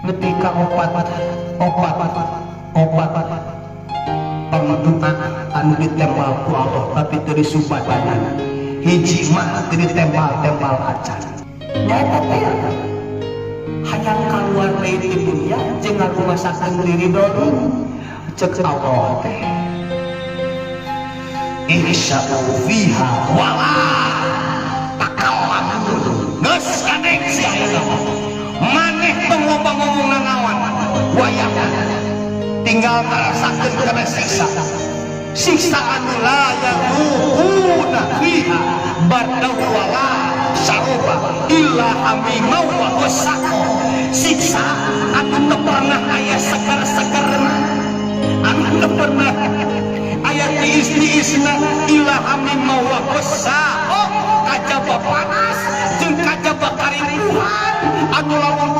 Nepi ka opat opat opat pangdoa anu ditembal ku Allah, tapi teu disumpadan. Hiji mah teu ditembal-tembal acan, nyaeta teh hayang kaluar deui ti dunya jeung ngarumasakeun diri dolim. Cek Allah teh, "Ihsa'u fiha wala takallamun." Geus kadek sia ayeuna, maneh tong loba ngomong nanaon, wayahna tinggal ngarasakeun kana siksa, siksa anu la yadzuquna fiha bardan wala syaraba illa hamima wa ghassaqa. Siksa anu teu pernah aya seger-segerna, anu teu pernah aya tiis-tiisna, illa hamima wa ghassaqa, kajaba panas jeung kajaba karimpuhan anu lamun